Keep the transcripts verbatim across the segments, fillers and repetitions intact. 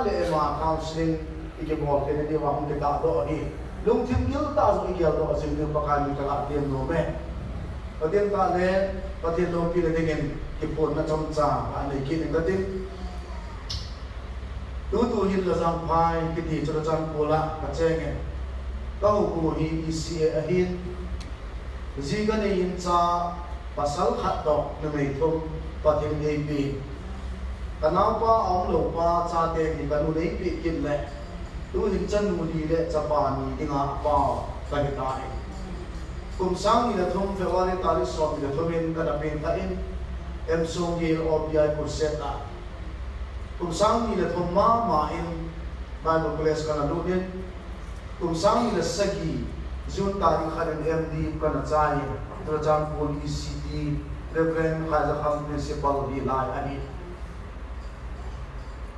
le ema counseling i kibol thei na diuva hung kitahdoh ahi. Lungthim gil tah jong i geldoh jing diu Pakai min ka lah tem nom e. Pathen tah le Pathen loupina dingin kiphonna chomcha ka nei kit ing katin. Tutu hin Lajangphai kiti Churachandpur a ka cheng e. Ka houpu hi E C A ahin. Ji ka nei in cha pasal khat toh numei thum Pathen in eipe. Ka naopa a umlou pa chate hi ka nun eipe kit le, tu hin chanu li le chapa ni dinga apao ka hi tai. Kum sang ni le thum February tarik som ni le thum in ka na pengthah in, M Songil O P I Kurset a. Kum sang ni le thum mama in Bible College ka na lut in, kum sang ni le sagi June tarik khat in M D ka na chai in, Churachandpur E C T Reverend Khaizakham Principal hi lai ahi.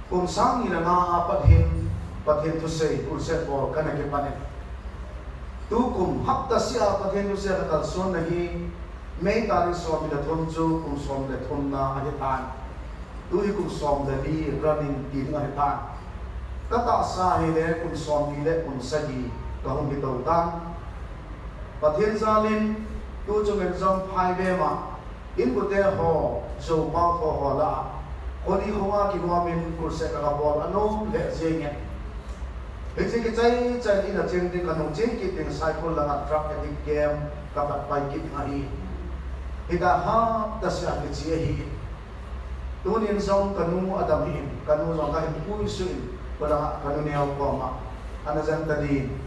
Kum sang ni le nga a pat hin Pathen thusei Kurset bol ka na kipan in. Tukum hapta sia Pathen thusei ka kalson na hi May tarik som ni le thum chu kum som ni le thum na ahi tan. Tu hi kum som le li running ti ding ahi tan. Ka tahsa hi le kum som ni le kum sagi ka hung hi to tan. Pathen jalin tu chung in jong phai be ma in bu te ho, zo pau tho ho la. Koli khonga kigom in Kurset ka bol anom le jeng e. Hiche kichai chai in a cheng ding ka nung cheng kit ding Saikul langa drug addict camp ka pat pai kit ding ahi. Hita hapta sia kichi ahi. Tunin jong ka nu adam hi in, ka nu jong ka hin pui suh in, ka dang ka nu neo koma, ana jan ta din.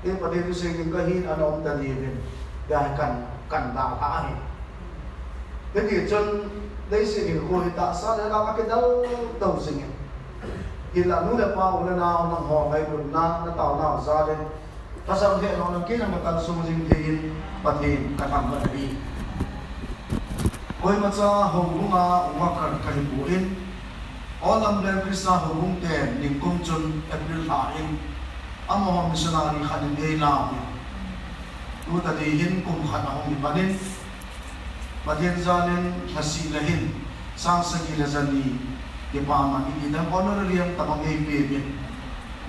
Te Pathen thusei ding ka hin, ana um ta din in, ya kan, kan da ha ahi. Hiti chun, leiset hinkho hi tahsa le la ka kidal to jing in. Hinla nu le pa u le nao nangho ngailutna, na taonau jal in, Pasal he nong nang kei nang ka kalsong jing thei in Pathen ka thangvah ahi. Koimacha houbung a worker ka hi poi. All Lamlen Christa houbung te ningkum chun April lha in amaho missionary khat in ei lau in. Tu tadi hin kum khat ahung hi pan in. Pathen jalin lhasih le hin, sang sagi le jani, kipa man in, idam honorarium tabang ei pe in.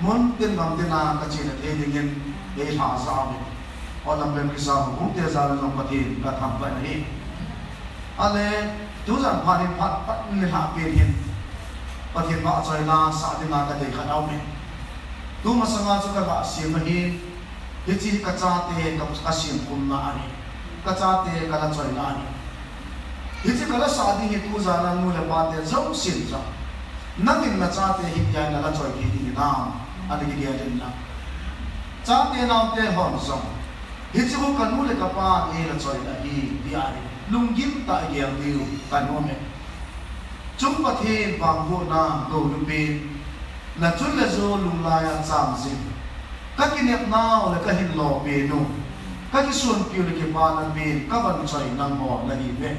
Mun tin gam tin a ka chena thei dingin, ei lha jao in. All Lamlen Christa houbung te jalin jong Pathen ka thangvah ahi. Ale, tujan phat in phat pat ni lha pen hin. Pathen vahchoina sah dinga ka dei khat aum in. Tu masanga chu ka ga sim ahi. Hiche hi ka chate ka, ka semkhumna ahi. Ka chate ka lachoina ahi. Hiche ka lasah ding hi tujan a nu le pate jousen jong, nangin na chate hitia na lachoi thei ding hinam, ana kigel in lang. Chate naote hon jong, hiche khu ka nu le ka pan ei lachoina ahi, tia hi lunggim tah a gel diu ka nom e. Chung Pathen vangbohna gou lupin, na chun le jo lunglai a cham jing. Ka kinepnau le ka hinlo pen u, ka kisonpiu le kipana pen, ka vahchoi nangho nahiuve.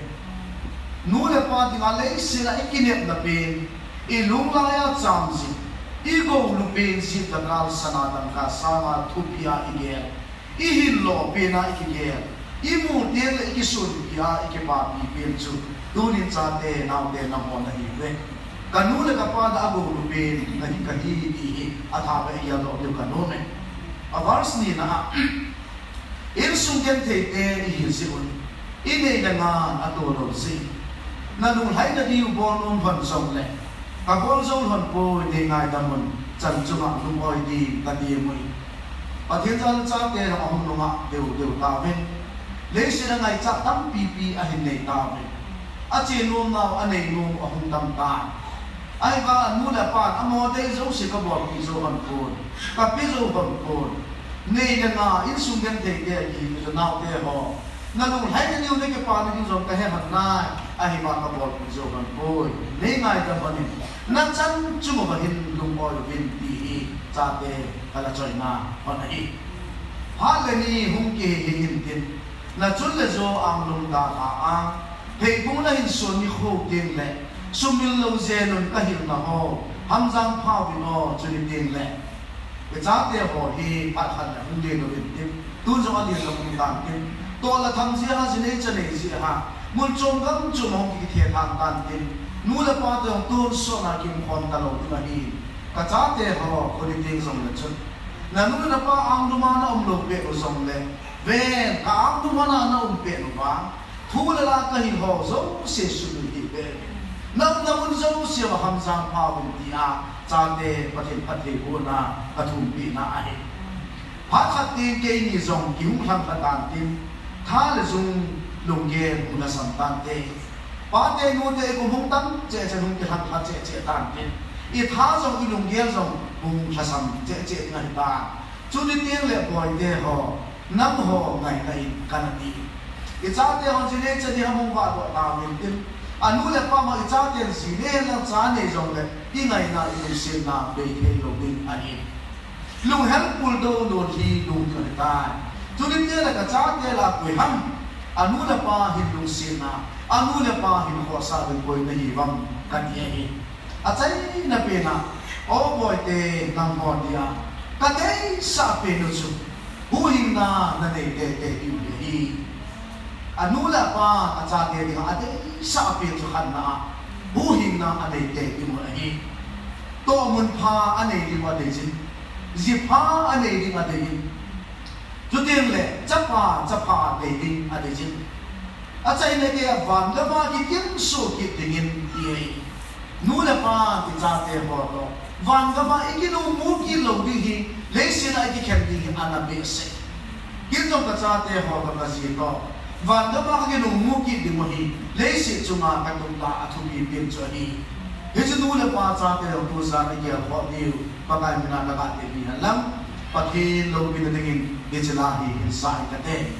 Nu le pa dinga leiset a i kinepna pen, i lunglai a cham jing, i gou lupin jitdakal sana dangka sanga thupi a i gel, i hinlo pen a i kigel, i mu teng le i kisonpi a i kipapi pen chu, tunin chate naote nangho nahiuve. Ka nu le ka pa dinga gou lupin nahi kahi ti hi, athah a i geldoh diu ka nom e. A verse nina a, insung genthei te i hi jeh un, i nei le ngai a tolou jeh in, na lunglhaina diu bol nom lhon jongle, ka bol jou lhon poi, nei ngaidam un, chan chunga lung-oi ding ka ti uvin. Pathen jal chate jong ahung nungah deu deu tauvin. Leiset a ngaichat tampi pi ahin nei tauvin. Ache nom nau, anei nom u ahung tam tan. Ahivang a nu le pan amaho dei jouse ka bolpi jou lhon pon, ka pe jou lhon pon. Nei le ngai, insung genthei te, kihi naote ho, na lunglhaina diu, na kipana diu jong ka he lhon nai, ahivang ka bolpi jou lhon poi. Nei ngaidam lhon in, na chan chung uva hin lung-oi uvin ti hi, chate ka lachoina lhon ahi. Phat le ni hung kihi hih in tin, na chun le jo anglum dalha a, pheipung na hin son nikho teng le, sumil lou jel un ka hilna ho, hamjang pha uvin o, chuni teng le. I chate ho hi phat khat le hung ding uvin tin, tun jong adin jong um tan tin, tol le tham jeh a, ji nei cha nei jeh a, mun chom gam chom a hung kithethang tan tin, nu le pa te jong tun sot a kium khom talou ding ahi. Kachate ho, koi ding jongle chun, nanu napa angdum a naum lou pet u jongle, ven, ka angdum a naum pet u vang, thu le la kahi ho jouse sumil hih beh in, naumna mun jouse uva hamjam pha uvin tia chate Pathen phattheibohna kathumpeh na ahi. Phat khat teng keini jong kihung lhangkha tan tin, tha le jung lunggel hung lhasam tante. Pate nute ikum hung tam cheh cheh, hung kilhangkha cheh cheh tan tin, itha jong ilunggel jong hung lhasam cheh cheh ding ahitan. Chuti teng le boite ho, nangho ngaina in kana ti. Ichate hon jing le chani ham hung vahdoh tauvin tin, anu le apa ma ichaten ji le lang cha nei jongle, ingaina ilungsetna bei thei lou ding ahi. Lunghel puldou lou hi lungding ahitai. Chuti teng le kachate lah a koi ham, anu le apa hin lungsetna, anu le apa hin khohsah uvin koi nahiuvem kati ahi. Achaina pena, o boite nangho dia kadeisah pen u chu, huhhingna nanei teitei diu ahi. Anu le apa, achate dinga adeisah pen chu khatna a, huhhingna anei teitei diu ahi. Tohmun pha anei diu adei jin, ji pha anei ding adei in, chuteng le chapa chapha nei ding adei jin, achaina geiya vangam a kikimsuh kit dingin ti ahi. Nu le pa, ichate ho toh vangam a ikinungmu kit lou ding hi, leiset a ikikhen ding hi ana behseh. Ken jong kachate ho toh kaji toh vangam a kakinungmu kit ding u hi, leiset chunga katunglha a thupi pen chu ahi. Hiche nu le pa chate jong tujan igelkhoh diu Pakai mina nagah tep hen lang, Pathen loupina dingin hiche la hi hin sa inge.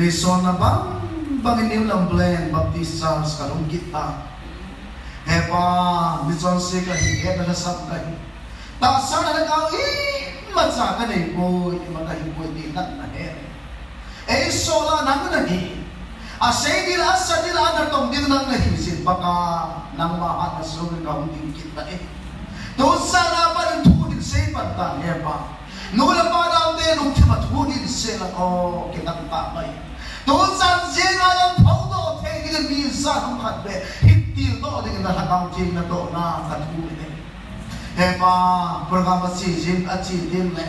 Isonna bang bang in New Lambleng Baptist Church ka lhung kit ta. He Pa, michonse ka hi, hetna lhasam ka hi. Tahsa na lhagao imacha ka nei poi, ima ka hi poi ti nang na he. Ei sola nang na hi. Asei ding, asa ding, ana tong ding nang na hi jin Pakai, nangma hatna sung ka hung ding kit ta e. Tuchan a pat in thu hin sei pan ta he Pa. Nu le pa naote lungthim a thu hin sei la o, kinang ta mai. Tuchan jing a jong thoudoh thei ding mi ja hung khat beh hin tildoh ding na Lhagao Theng na dohna ka thum e. He Pa, program a che jing, a che ding le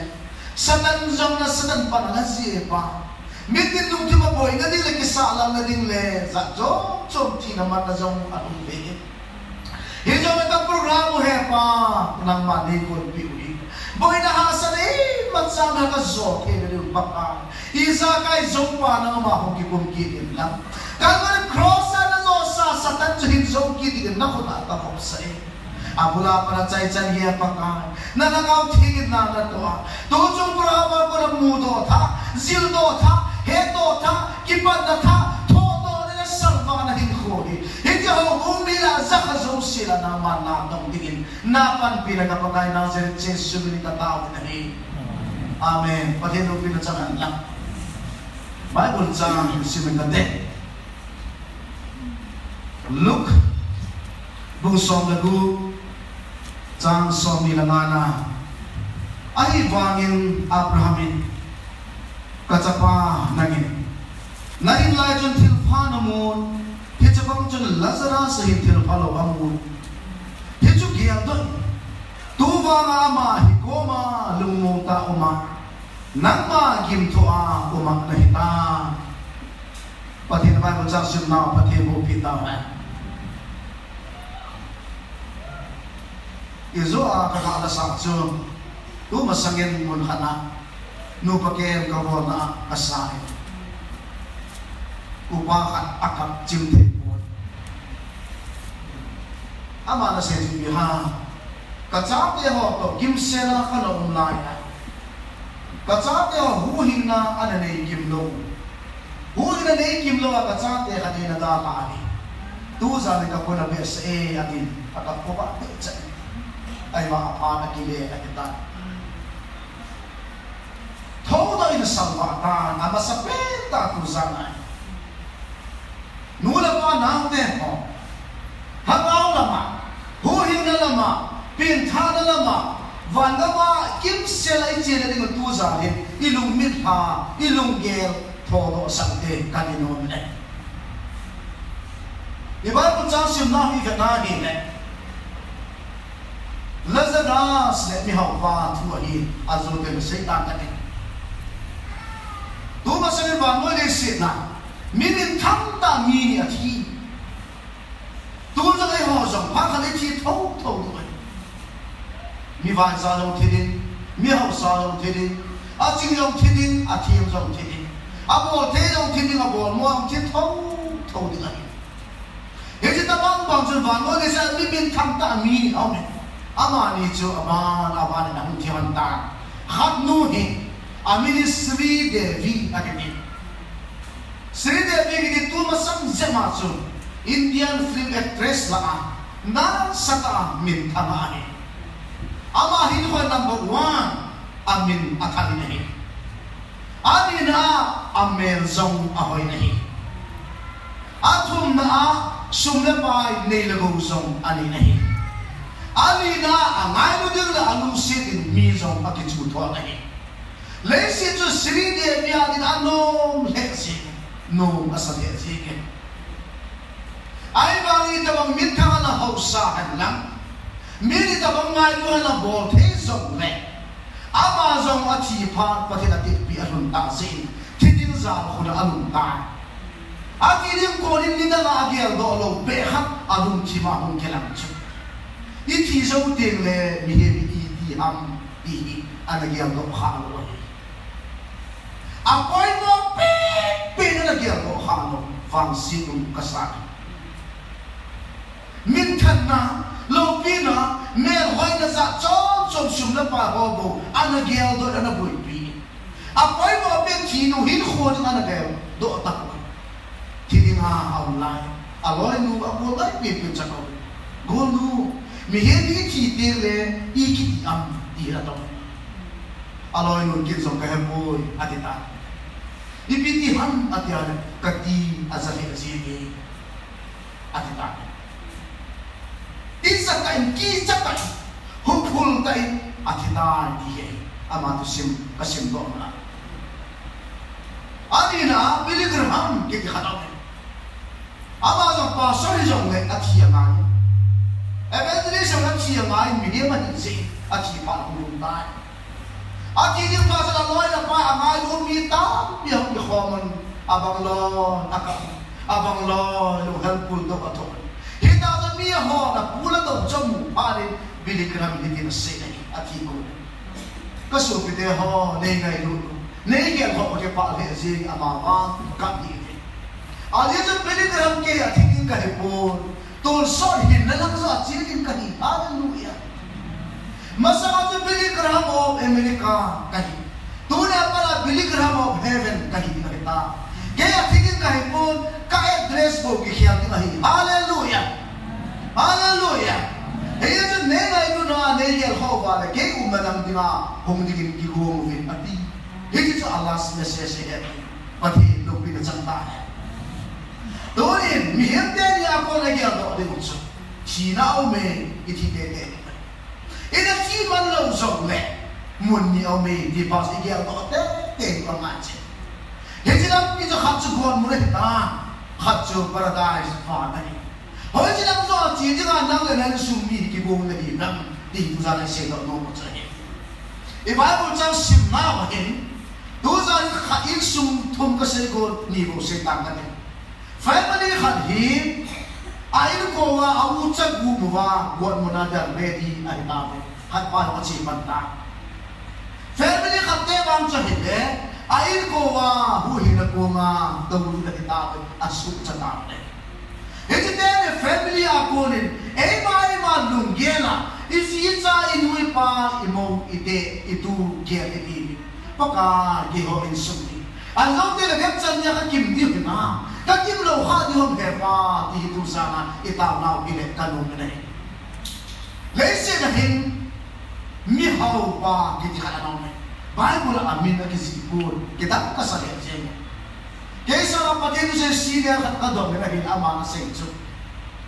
Satan jong na Satan pan a la ji e Pa. Mitin lungthim a boina ding le kisahlamna ding le jat chom chom thina manna jong a um ve. Hijongle ka program u he Pa, nangma nei gonpeh u hi. Boina hahsatna imacha na ka jo thei na diu Pakai. Ijakai jong Pa nangma hung kikum kit in lang. Calvary cross a na josa Satan chu hin jong kit in na khut a ka khopsah e. Abul a pat a chaichan hi Pakai. Na Lhagao Theng in na na toh a. Tuchung program a kona mudoh tha, jildoh tha, hetdoh tha, kipatna tha, thodohna le salvana hinkho hi. Hitia ho um mi la jakha jouse la nangman na dong dingin, na panpi le ka Pakai Nazareth Jesu min in ka tao in ahi. Amen. Pathen loupina chang hen lang. Bible chang hin sim in kate. Luke, bung som le gup, chang somni le nga na. Ahivangin Abraham in, ka chapa nangin, na hin lai chun thilpha na mun, hiche bang chun Lazarus a hin thilpha lou amun. Hichu geldoh in, tuvanga ama hi koma lungmong tah a um a, nangma gimthoa um a na hita. Pathen Bible chang simnau Pathen houpi tauhen. Ijo a ka ga la sah chu, tumasangin mun khat a nupa kem ka bolna a ka sa in. Upa khat a kap chim thei pon. Ama na sei chu ipi ham. Ka chate ho toh kimsel a ka na um lai a, ka chate ho huhhingna ana nei kim lou. Huhhingna nei kim lou a ka chate khat in ana dalha ahi. Tujan in ka khut a behseh e atin, a ka khut a behseh. Ahivang aphan akile ahitan. Thoudoh in salva tan, amasapen tah tujan ahi. Nu le pa naote ho, lhagao lama, huhhingna lama, pengthahna lama, van gama kimsel a i chena ding tujan hin, i lungmit lha, i lunggel, thodoh sangte ka ti nom e. I Bible chang simna hi ka na hi le. Lazarus le mihaupa thu ahi, ajoute na sei tan ka ti. Tumasangin vannoi leiset a, mi minthang tah mi ni athi. Tun jong eiho jong phat khat i thi thotho ding ahi. Mi vaicha jong thi ding, mi hausa jong thi ding, aching jong thi ding, athem jong thi ding. Abol thei jong thi ding, abol mo jong thi thotho ding ahi. Hiche tobang bang chun vannoi leiset a mi minthang tah mi ni aume. Amani chu aban, aban in ahung thi lhon tan. Khat nu hi, amin hi Sri Devi akiti. Sri Devi kiti tumasang jep a chu Indian film actress lah a, nasatah a minthang ahi. Ama hinkho number one, amin athang in ahi. Anina a, amel jong ahoi in ahi. Athumna a, sum le pai nei le gou jong anei in ahi. Alina a, angailu ding le alungset ding mi jong akichu thot in ahi. Leiset chu Sri Devi a ding anom lheh jeng, nom asa lheh jeng e. Ahivangin itobang minthang a na hausa hen lang, min itobang ngailu a na bol thei jongle, ama jong athi phat Pathen a tepna a alhun tah jeh in, thi ding jal khun a alhun tai. Athi ding kon in nidang a ageldoh lou beh khat alungthim a hung kilang chu, i thi jou teng le mihem i ti ham ti hi ana geldoh kha lou ahi. Apoimo penpen ana geldoh kha lou, vangset um kasa. Minthanna, loupina, melhoina jat chom chom sum le pai ho bou ana geldoh, ana boipi. Apoimo pen thi nu hin khon ana del doh tak. Thi ding a um lai. Aloinu agol lai pen pen chak a. Golnu, mihem hi thi teng le i kiti am ti la tong. Aloinu kin jong ka hepoi ati ta. Ipi ti ham ati a le kati a ja le ji ni. Ati ta. Tisa ta in, kisa ta in, huphul ta in, ati ta in ti he. Ama thusim, ka sim doh na. Ani na, Billy Graham, kiti khat a um. Ama jong pastor hi jong le, athi angai. Evangelist jong athi angai, mihem ahi jeh, athi phat hung um ta in. Ati ding pa sa la loi la pai angailu mi tampi hung kikhom un, abang loi, aka, abang loi, lunghel pul doh a thon. Hita chu mi ho na pul a doh chu amu phat in Billy Graham hitin asei ahi, ati ko. Ka sopite ho, nei ngailu, nei gel ho ka kipah lheh jing amavang ka hi ve. Ajeh chu Billy Graham kei a thi ding ka hi pon. Tonsot hinna lang joh a che ding kahi. Hallelujah. Masanga chu Billy Graham of America kahi. Tuni a pat a Billy Graham of Heaven kahi, kahi ta. Kei a thi ding kahi pon, ka address bou kikhel ding ahi. Hallelujah. Hallelujah. Hijeh chun nei ngailut na, nei gel ho uva le, kei umna dang dinga hung dingin kigong uvin ati. Hiche chu a last message ahi. Pathen loupina chang tahen. Tunin, mihem teni a kon a geldoh ding u chu, thina aume, i thi tete. I na thi man lou jongle, mun ni aume, ti pa i geldoh tete u angai che. Hiche lampi chu khat chu gon mun ahi ta, khat chu paradise van ahi. Hoiche lam joh a che dinga nang le na insung mi hi kigong nahi nam, ti hi tujan a i seidoh nom u chu ahi. I Bible chang simna uva hin, tujan in khat insung thum ka sei gon, ni bou sei tang kate. Family khat hi, a inkou a, a ucha gum uva, gon mun a dia ready ahi tauve. Khat pa hi ache pan ta. Family khat te vang chu ahile, a inkou a, huhhingna kong a, tou lut ahi tauve, asuhcha tauve. Hiche teni family a konin, eima, eima lunggel a, i ji i cha, i nu i pa, i mou i teh, i tu gel i ti. Pakai, keiho insung hi. Ahilouleh bep chan nia ka kim diu hinam, ka kim lou kha diu ham Hepa, ti hi tujan a i taonau hile ka nom in ahi. Leiset a hin, mihaopa kiti khat ana um e. Bible a amin akijih pon, kidang kasa lheh jeng e. Kei sanga Pathen thusei senior khat ka dong in ahin, aman asei chu.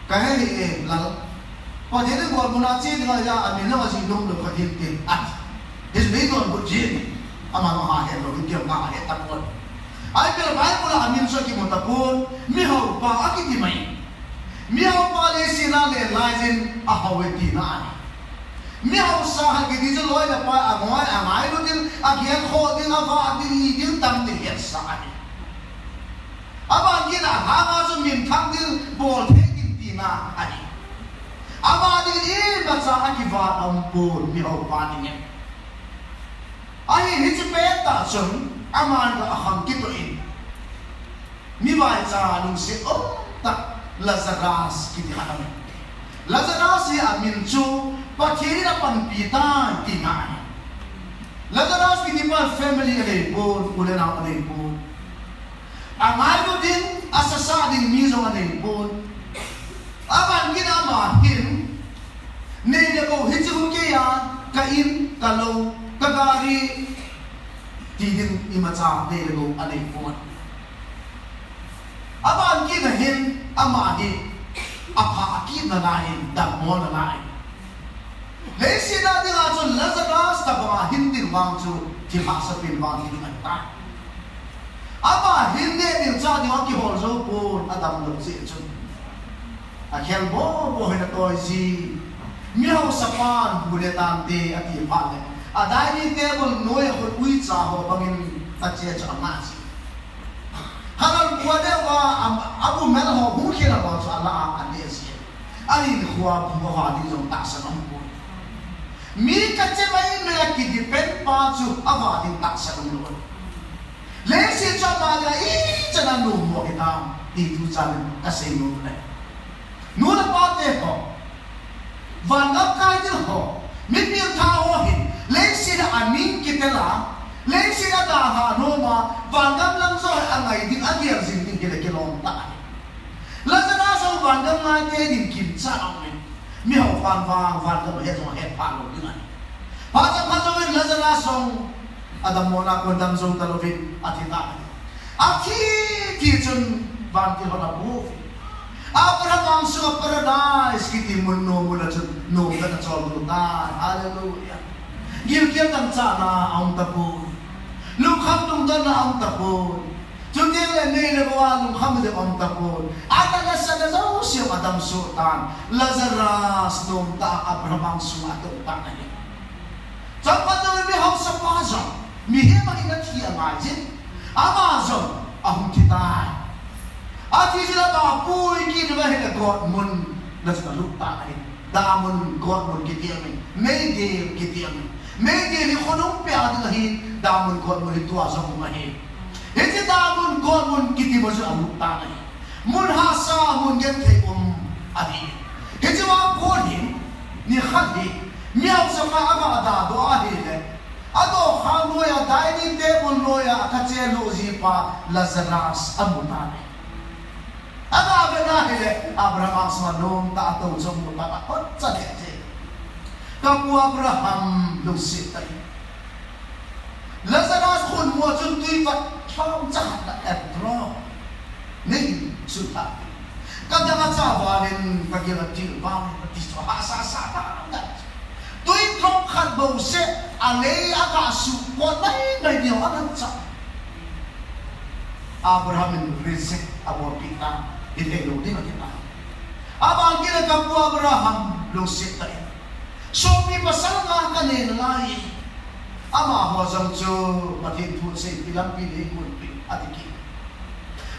Ka he hih e, lal. Pathen in golmun a che dinga amin jong ajih nom lou khat hin tin. Ah, hichu nei donbut jin. Aman jong ha het lou, in tiam ka ha het tapon. Ahivangin Bible a amin chu akimu tapon, mihaopa akiti mai. Mihaopa leiset a len laiyin ahao e tina ahi. Mihaosa kiti chu loi le pai angoi, angailut ding, agelkhoh ding, avah ding, i ding tam ding hetsa ahi. Aban gin a alhanga chu minthang ding, bolthei ding tina ahi. Ama dingin imacha akivat aumpon, mihaopa dingin. Ahin hiche pettah chun, aman ga akhang kitoh in. Mivaicha lungset um tah Lazarus kiti khat aum e. Lazarus hi amin chu Pathen in apanpi tai tina ahi. Lazarus kiti pa family anei pon, u le nao anei pon. Angailut ding, asasa ding mi jong anei pon. Aban gin a ama hin, nei le gou hiche hu keiya, ka in, ka lou, ka gari, ti ding imacha nei le gou anei pon. Aban gin a hin, ama hi, apha akit nalai in, dammo nalai in. Leiset a dinga chun Lazarus tabanga hin ding vang chu thilhahsa pen vang hi ding ahitai. Ama hin neh ding chah ding akihol jou pon, adam lou jeh chun. Akhel bobo hin atoi ji. Mihaosapan bu le tante ati phat le, a dining table noiya khun uicha ho bangin ache chu anga ji. Khatvei bu adeh uva, a, abu mel ho hung khel a ho chu ala a, ale ji. Ahinkhoa bu ava ding jong tahsan aumpon. Mi kache mai mel a kidepend pa chu ava ding tahsan aum lou. Leiset chu ama dinga ichan a nommo hitam, ti tuchan in kasei nom e. Nu le pa te ho, van lamkai ding ho, mipi thah ho hin, leiset a amin kitel a, Leiset a dalha nom a, vangam lam jong angai ding, agel jing ding hile kilom tah ahi. Lazarus jong vangam ngaite ding kimcha aum in, mihao pan vang vangam ahet jong ahet pha lou ding ahi. Phat chomkhat jouvin Lazarus jong adammo na kon dam jou talouvin athi tan ahi. Athi, thi chun vantil hon abu. Abraham angsunga paradise kiti mun nom mun a chun nomtah in acholdo tai. Hallelujah. Gilkel dangchahna aum tapoi. Lungkham lungdonna aum tapoi. Chuteng le nei le gou a lungkham le aum tapoi. Ana nasatna jouse jong adam soh tan. Lazarus nomtah a Abraham angsunga atou tan ahi. Chomkhat jouvin mi haosapa jong, mihem ahin athi angai jin, ama jong ahung thi tai. Athi jin ama apui kit uva ahile gotmun na chun alut tan ahi. Damun gotmun kiti amin, meidil kiti amin. Meidil hi khonung peh a ding ahi, damun gotmun hi tua jong um ahi. Hiche damun gotmun kiti mo chu alut tan ahi. Mun hahsa, mun genthei um ahi. Hiche vang kon hin, nikhat hi, mi haosapa ama adadoh ahile, adoh khang noiya, dining table noiya, akhache lou jipa Lazarus amu tan ahi. Ana vet ahile, Abraham angsunga nomtah a atou chu amu tan, ahotcha lheh jeng. Ka pu Abraham, lungset tah in. Lazarus khun mu a chun tui vat thomcha khat la et draw. Nei, sun ta. Ka dang acha valin, ka gil atil valin, ati chu hahsa sa ta ta. Tui drop khat bou seh, alei a kasuh kot mai mai diu aman cha. Abraham in reject abolpeh tan, hithei lou ding ati tan. Abang kit le ka pu Abraham, lungset tah in. Sopi pasal nga kanei nalai. Amaho jong chu Pathen thu aseipi lampi nei gonpeh, ati kit.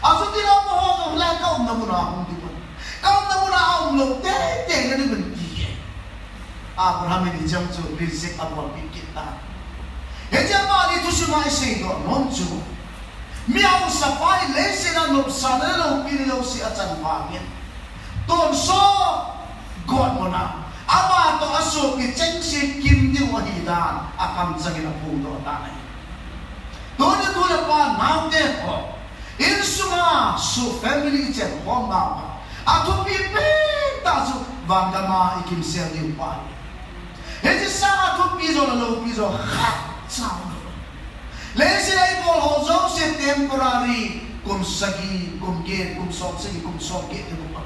Achuti le amaho jong hilai kaumna muna hung ding un. Kaumna muna aum lou teitei na ding un ti hi. Abraham in hiche jong chu reject abolpeh kit tan. Hiche amani thusim a iseidoh nom chu, mi haosapa in leiset a nopsahna le loupina jouse achan vangin, tonsot gotmun a, ama toh asopi chengse kim diu ahi dan, akamchang in aphongdoh tan ahi. Tuni tu le pa naote ho, insunga su family chen khom nau a, athupi pentah chu vangam a ikimsel diu pa hi. Hiche sang a thupi jo le loupi jo khatcha um lou. Leiset a ibol ho jouse temporary, kum sagi, kum get, kum som sagi, kum som get te bou.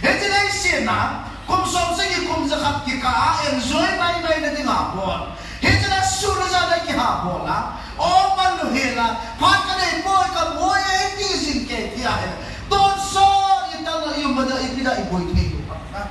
Hiche leiset a kum som sagi, kum jakhat kikah a enjoy mai mai na dinga bol. Hiche le sun le jan a kiha bol a, o man lou hel a, phat kanei poi, kaboi e ti jing kei ti ahile, tonsot itan a ium a da, ipi da iboi thei lou ham?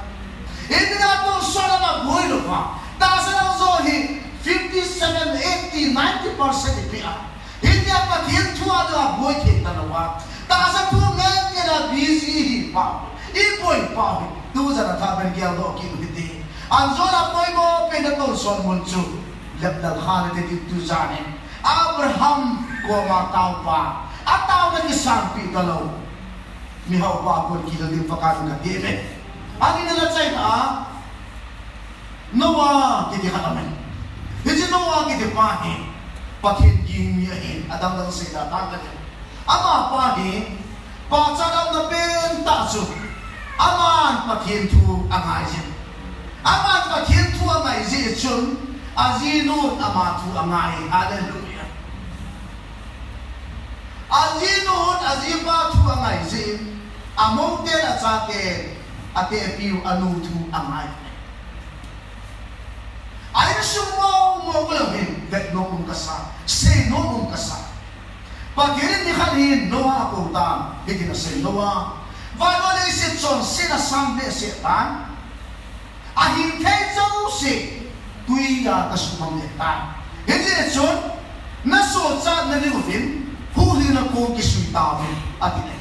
Ipi da tonsot a ma boi lou ham? Tahsa lang jo hi fifty seven, eighty, ninety percent ipi a. Hitia Pathen thu a dinga boi thei talou a, tahsa thu ngen ngen a busy hi pau, iboi pau hi. Tujan a thah pen geldoh kit u hite. Anjona poimo pen a tonsot mun chu, Lepdal Khan ati tu, tujan in Abraham koma taopa, ataona kisangpeh talou. Mi haopa kon kihil ding Pakai min kati ve. Ani na la chaina a, Noah kiti khat aumin. Hiche Noah kiti pa hi Pathen ging mi ahin, adang dang seida tang kati. Amapa hi pachat aumna pentah chu, aman Pathen thu angai jin. Aman Pathen thu angai jeh chun, ajinun ama thu angai. Hallelujah. Ajinun ajipa thu angai jeh in, amou ten, achaten, atepiu, anu thu angai. A insung mong mong uleh hin, vet nom um kasa, sei nom um kasa. Pathen in nikhat hin Noah akou tan, hitin asei, Noah, vannoi leiset chonset asang behseh tan. Ahithei jouse, twi a kasumang le tan. Hijeh chun, nasochatna diuvin, huhhingna kong kisui tauvin, ati le.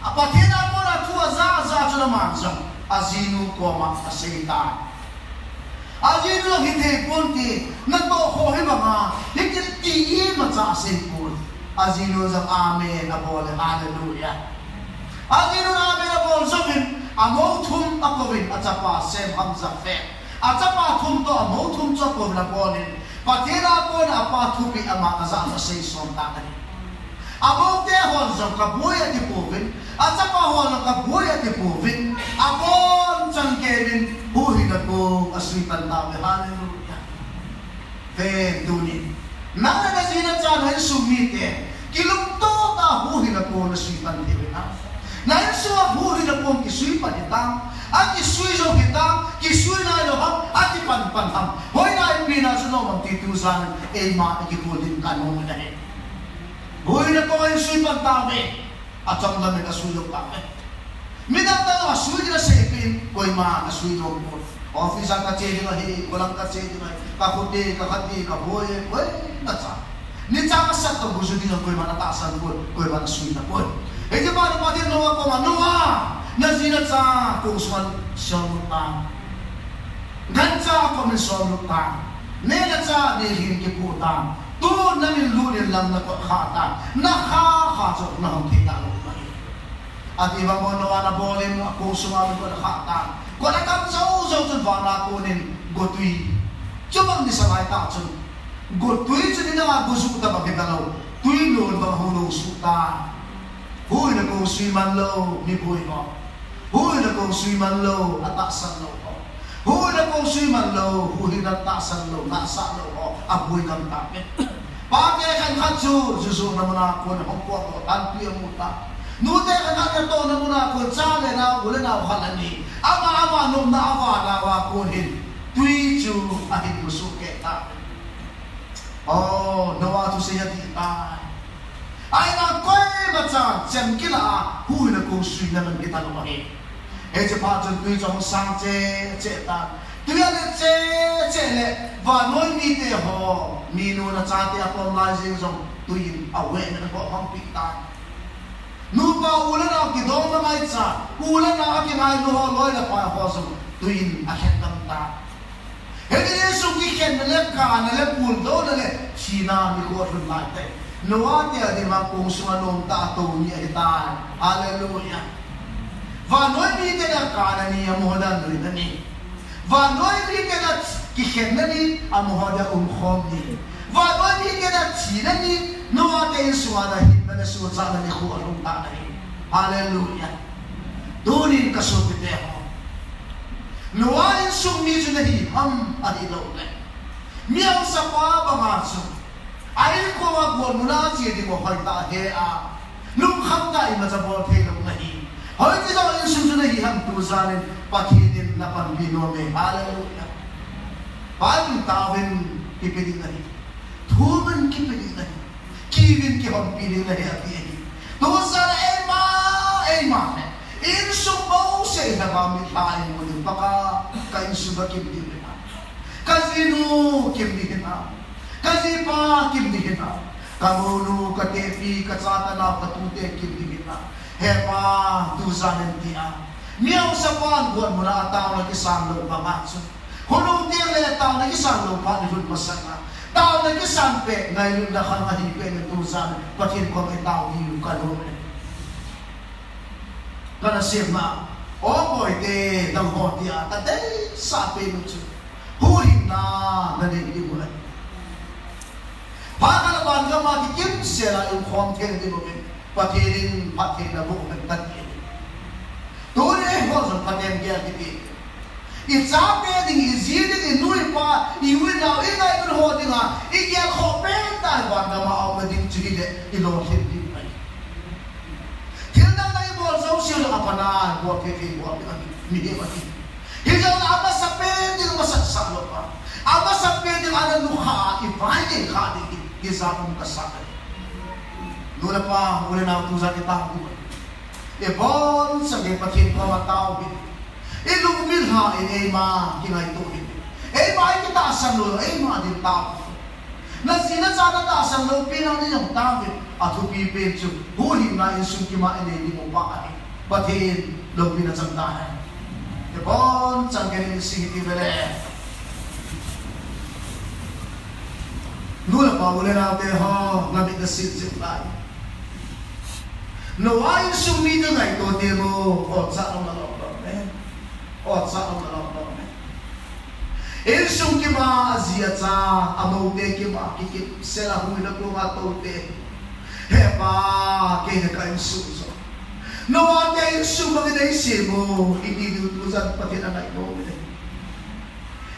A Pathen a kona thu aja aja chun aman jong, ajinu koma asei tan. Ajinu jong hithei ponte, natoh kho hibanga, hiti ti imacha asei pon. Ajinu jong amen abol e, hallelujah. Ajinu amen abol jouvin, amou thum akouvin, achapa Shem, Ham, Japheth. Achapa thum toh amou thum chu akouvin abonin, Pathen a kona apa thupeh ama ajah a asei som tan ahi. Amoute hon jong kaboi ati pouvin, achapa hon jong kaboi ati pouvin, abonchan kemin huhhingna kong asui pan tauve. Hallelujah. Ven tunin, nang le naji nacha, na insung mite, kilungtoh tah a huhhingna kong nasui pan diu hinam? Na insung a huhhingna kong kisui pan hitam, akisui jong hitam, kisui nailou ham, akipan pan ham? Hoilai pen a chu nom ham ti tujan eima ikikol ding kanom ahi. Huhhingna kong insui pan tauve. Achom lam in asui lou tauve. Midang tah in asui ding aseipen, koima asui nom pon. Office a kache ding ahi, kolang kache ding ahi, kakhote, kakhate, kaboi, koima cha. Nicha kasat toh buju ding a koima atahsan pon, koima asui tapon. Hiche pa Pathen Noah koma, Noah, naji nacha kong sunga somlut tan. Gancha a komin somlut tan. Neh le chah nilhin kipoh tan. Tun namin lut in lam nakot khah tan. Nakha kha chu nahung thei talou ahi. Ati bang bou Noah nabol in akong sunga min kot akhah tan. Kot akam jou jou chun vana konin gotwi. Chubang nisa lai tah chun gotwi chu nidang a go ju tabang hitalou. Twi lon bang ahung longsuh tan. Huhhingna kong sui man lou miboi ho. Huhhingna kong sui man lou atahsan lou ho. Huhhingna kong sui man lou, huhhingna tahsan lou, nahsah lou ho aboi gam tauve. Pate khenkhat chu jujohna muna kon hung pot tan, twi amu tan. Nute khenkhat natohna muna kon cha le nao, u le nao khat le ni, ama ama nopna a vana uva kon hin twi chu ahin musoh keh tan. O, Noah thusei adih tai. Ahinla koima chan chem kilah a huhhingna kong suina man kitalou ahi. Hiche phat chun twi chu ahung sang cheh cheh tan. Twi ale cheh cheh le vannoi mite ho, minu nachate apom lai jeng jong twi in aveh in agoh hongpeh tan. Nupa u le nao kidong le ngaicha, u le nao akingailu ho, loi le pai ho jong twi in akhen gam tan. Hiche insung kikhenna le kana le puldouna le thina nikho alhun lai tai. Noah te adinga kong sunga nomtah a tou ni ahitai. Hallelujah. Vannoi mite na kana ni, amaho dia nuina ni. Vannoi mite na kikhenna ni, amaho dia umkhom ni. Vannoi mite na thina ni, Noah te insunga na hinna le sohchatna nikho alhung tan ahi. Hallelujah. Tunin kasopite ho, Noah insung mi chu nahi ham? Ahilouleh mihaosapa banga chu a-inkhoma gon muna che ding u hoitah he a, lungkham tah a imacha bol theilou nahi. Hoiti jong insung chu nahi ham? Tujan in Pathen in napanpi nom e. Hallelujah. Bible taovin kipe ding nahi. Thumin kipe ding nahi. Kiuvin kihonpi ding nahi ati ahi. Tujan eima, eima le insung bouseh ihet uva mitlha imu ding, Pakai, ka insung a kim ding hinam? Ka jinu kim ding hinam? Ka jipa kim ding hinam? Ka mounu, ka tepi, ka cha ka nao, ka tute kim ding hinam? He Pa, tujan in tia mihaosapan gon muna a taona kisan lou banga chu, khonung teng le taona kisan lou phat ilhun masanga taona kisan peh ngailutna khang ahi peh in tujan Pathen koma itao diu kanom e. Kana semna, o boite, nangho tia kadeisah pen u chu huhhingna nanei diu ahi. Phat khat a van gam a kikimsel a iumkhom thei ding uvin Pathen in phattheina boh hen kati ahi. Tuni eiho jong phaten gel kiti. Ichate ding, iji ding, inu ipa, i-u inao, ingailut ho dinga igelkhoh pentah van gam a aumna ding chu hile ilolhin ding ahi. Thil dang dang ibol jouse jong apana bol thei thei bol ding ahi, mihem ahi. Hijongle amasapen ding masatsah lou a, amasapen ding ana nukhah a ivai ding kha ding hi, hijat um kasah ahi. Nu le pa, u le nao, tujan itao diu ahi. Ibonchauva Pathen koma tao hih in, ilungmil lhah in eima kingaito hih in, eima ikitahsan lou, eima din tao hih in. Naji nacha natahsan lou pen a ni jong taovin, athupi pen chu huhhingna insung kima inei ding upa ahi. Pathen loupina chang tahen. Ibonchauva kei in sei hih ti vele. Nu le pa, u le naote ho, namit nasit jing lai. Noah insung mite ngaito temo, ocha um nalom lom e. Ocha um nalom lom e. Insung kima, aji acha, amoute kima kikim sela, huina konga toute. He Pa, kei le ka insung jong, Noah te insung bangin eisem u, iti diu tujan Pathen in angai nom e.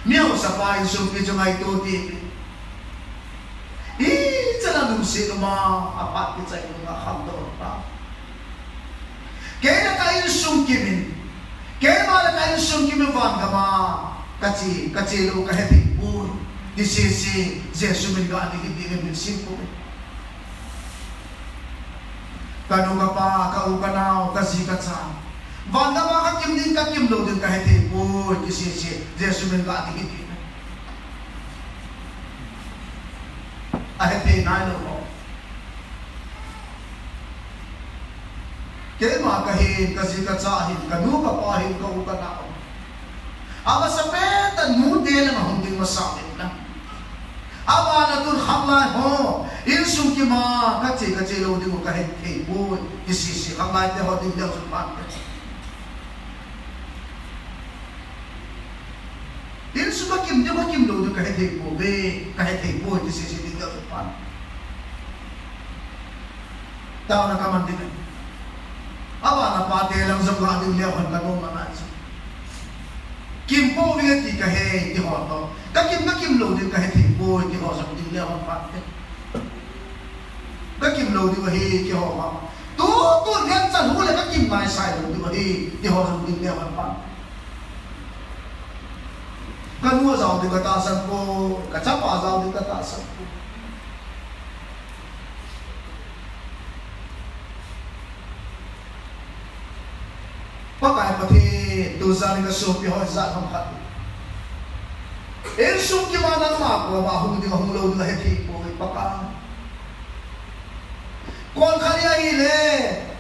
Mi haosapa insungpi chu ngaito ding. Ichan a lungset um a, aphat kichai nunga khamdoh ta. Kei le ka insung kimin, keima le ka insung kimin vangam a kache, kache lou kahethei poi, ti sese, Jesu min gah ding hiding in min sim poi. Kanu kapa, ka u kanao, kaji kacha, vangam a kakim ding, kakim lou ding kahethei poi, ti sese, Jesu min gah ding hiding in. Ahethei nailou ho. Keima kahin, kaji kacha hin, kanu kapa hin, ka u kanao, amasapen tah nute lang ahung ding masa in lang. Abana tun khanglai ho insung kima, kache, kache lou ding u kahethei poi, ti sese, khanglaite ho ding leu chun phat te. Insung kakim diu, kakim lou diu kahethei pouve, kahethei poi, ti sese ding leu chun phat. Taona kaman ding ahi. Abana pate lang jong gah ding leu hen kanom anai chu. Kim pouvinge ti kahe, ti ho toh, kakim, kakim lou ding kahethei poi, ti ho jong ding leu hen phat te. Kakim lou diu ahi, ti ho ma. Tutu riat chan hu le kakim naisai lou diu ahi, ti ho jong ding leu hen phat. Kanu jao ding katahsan poi, kachapa jao ding katahsan poi. Pakai Pathen, tujan in kasopi ho ijat ham khat, insung kima nangma koma hung ding, ahung lou ding ahethei poi Pakai. Konkhat hi ahile,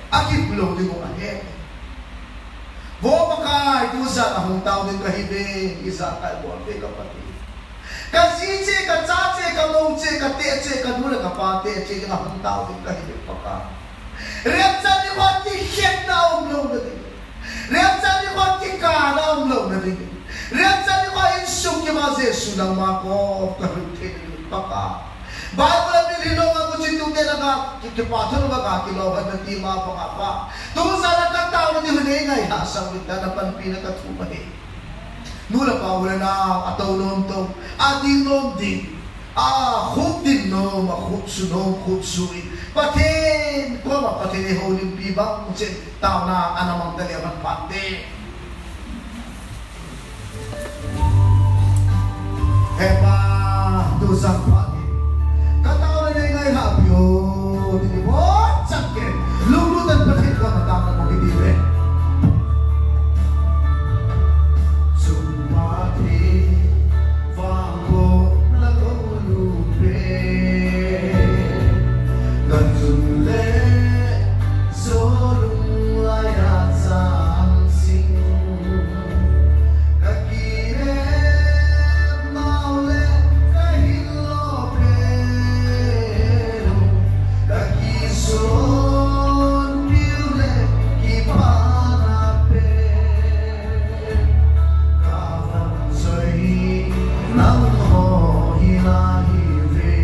akip lou ding u ahe. Vo Pakai, tujan ahung tao ding kahiuve, ijakai bolpeh ka Pathen. Kaji cheh, kacha cheh, kamou cheh, kateh cheh, kanu le kapa teh cheh ding ahung tao ding kahiuve Pakai. Riat chan nikho kikhetna umlouna ding, riat chan nikho kikana umlouna ding, riat chan nikho insung kima Jesu nangma kom kalhun thei ding Pakai. Bible a mitlhi lou a muchi tute langa ki, kipa thu lou a ga kilou hen nati ma banga Pa, tujan a kataona ding u neingaisah uvin tia napanpina kathum ahi. Nu le pa u le nao, atou nom tou, ading nom ding, akhup ding nom, akhup su nom, khup su in Pathen koma Pathen in houlimpi bang cheh taona ana mang taleu hen phat te. He Pa, tujan phat in kataona neingaisah peh o, ti ding bonchan ken, lunglut tah in Pathen koma taona bol hite. Chun Pathen vangbohna lunglut pen, kachun le jou lunglai a chang jing, kakinem nau le kahin lo pen u, kakison piu le kipana pen, kavang choi nangho hi nahiuve.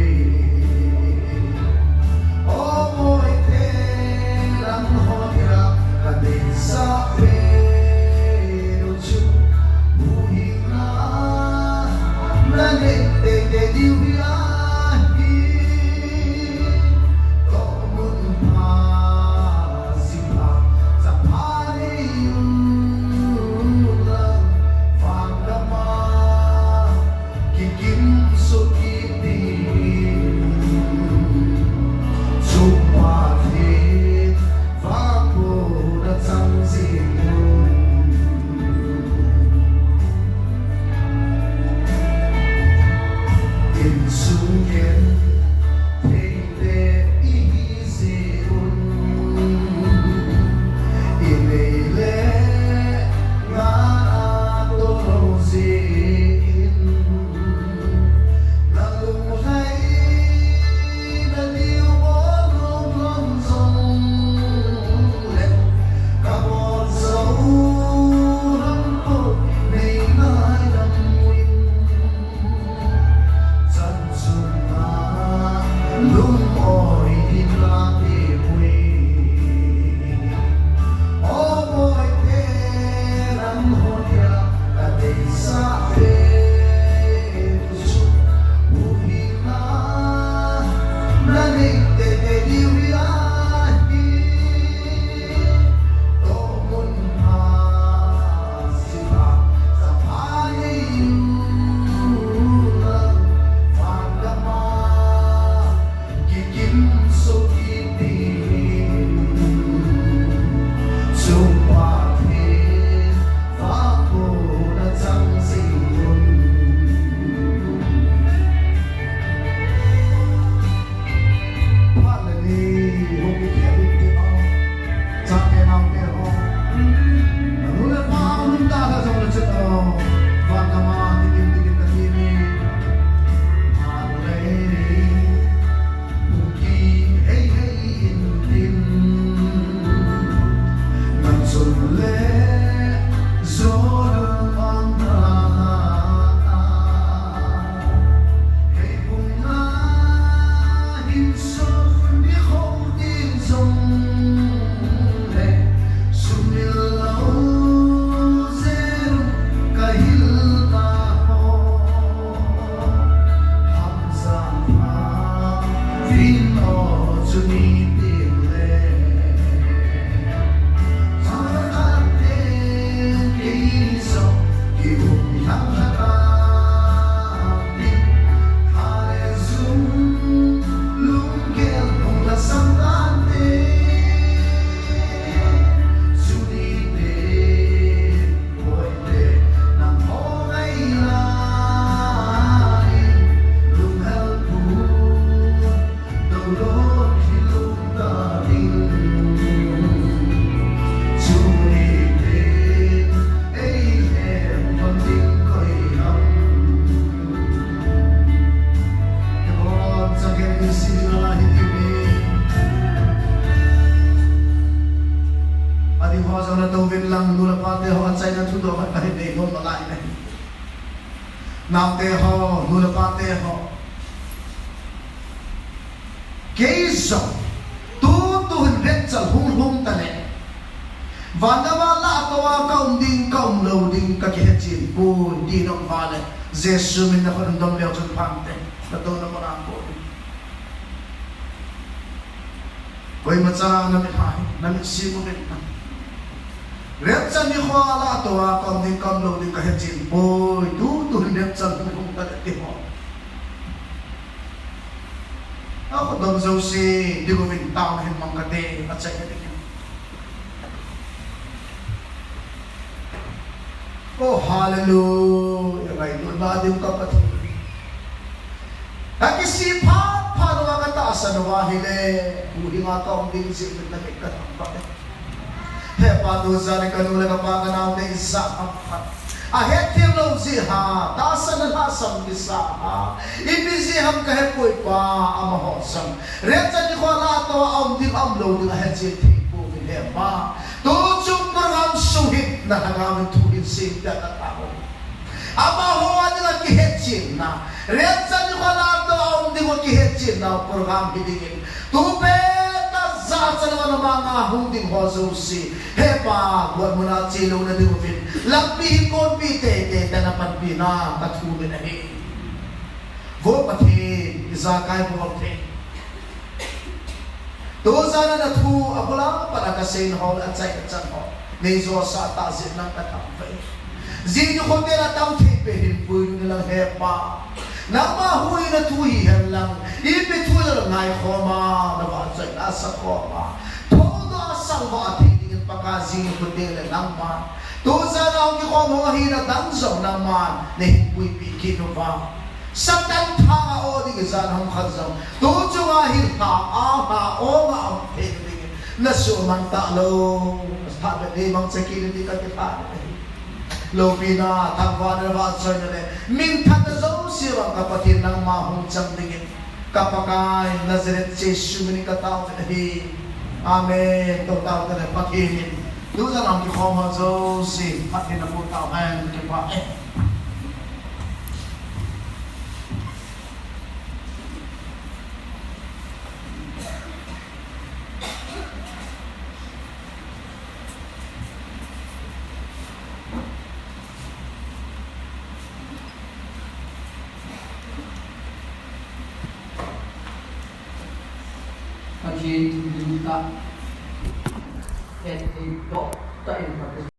O Pakai, nangho dinga kadeisah pen u chu, huhhingna nanei teitei diu hi ahi. Tohmun pha, jingkah chapha nei unlang, vangam a kikim soh kit ding, chun Pathen vangbohna chang jing un. Insung genthei te ihi jeh un, inei le ngah a toh lou jeh in, nalunglhaina diu bol nom lom jong le, kabol jou Ho jong natou vin lang, nu le pa te ho, achaina thudoh ho kahin nei nom nalai ahi. Naote ho, nu le pa te ho. Kei jong, tu, tu hin rapture hung lhung tale, vangam a lahtou a kaum ding, kaum lou ding, kakihechen poi, ti nop vale, Jesu min a khut nadom leu chun phante, natouna mun a kon. Koima cha namit ha, namit sim uvin. Rapture nikho a lahtou a kaum ding, kaum lou ding, kahechen poi, tu, tu hin rapture hung lhung tale ti ho. Akhut dom jouse, ding uvin taona hin mang kate, achaina dingin. Oh, hallelujah, ngailutna ding ka Pathen. Kakisih phat phat uva katahsan uva ahile, huhhing a kaum ding jeh in namit kathang phat e. He Pa, tujan kanu le kapa kanao neisah ham phat. Ahetthem lou jeh a, tahsan a lhasam kisa a. Ipi jeh ham kahepoi Pa, amaho jong rapture nikho a lahtou a um ding um lou ding ahechen thei pouvin he Pa. Tuchung program sung hin nalhagao in thu hin sempia kataovin. Amaho a dinga kihechenna, rapture nikho a lahtou a um ding a kihechenna program hi dingin, tupet a jachat uva nangma anga hung ding ho jouse, he Pa, gotmun a chelouna ding uvin lampi hin konpeh teitei tah in napanpina kathum in ahi. Vo Pathen, ijakai bol thei. Tujan a nathu abul a pat a kasei ho le achai kachan ho, neijosah tah jeh in nang kathangvah e. Jing nikho teng a tamthei pen hin puilut in lang he Pa. Nangma huhhingna thu hihen lang, ipi thu jong ngaikhom a, navahchoina sakhom a, thoudoh a salvah thei dingin Pakai, jing nikho teng le nangman, tujan a hung kikhom ho hina dang jong nangman neihin puipeh kit uva. Satan thang a o ding ijat ham khat jong, tuchung a hin lha a, lha ong a um thei dingin nasuhmang talou. Thahbeh neimangcha kit in ti kakipah e. Loupina, thangvahna, vahchoina le minthanna jouse vang ka Pathen nangma hung chang dingin, ka Pakai Nazareth Jesu min in kataovin ahi. Amen. Tou tao tale Pathen in tujan a hung kikhom ho jouse phatthei naboh tauhen, kipah e. Pathen thu ding tah, et thei doh tah in Pathen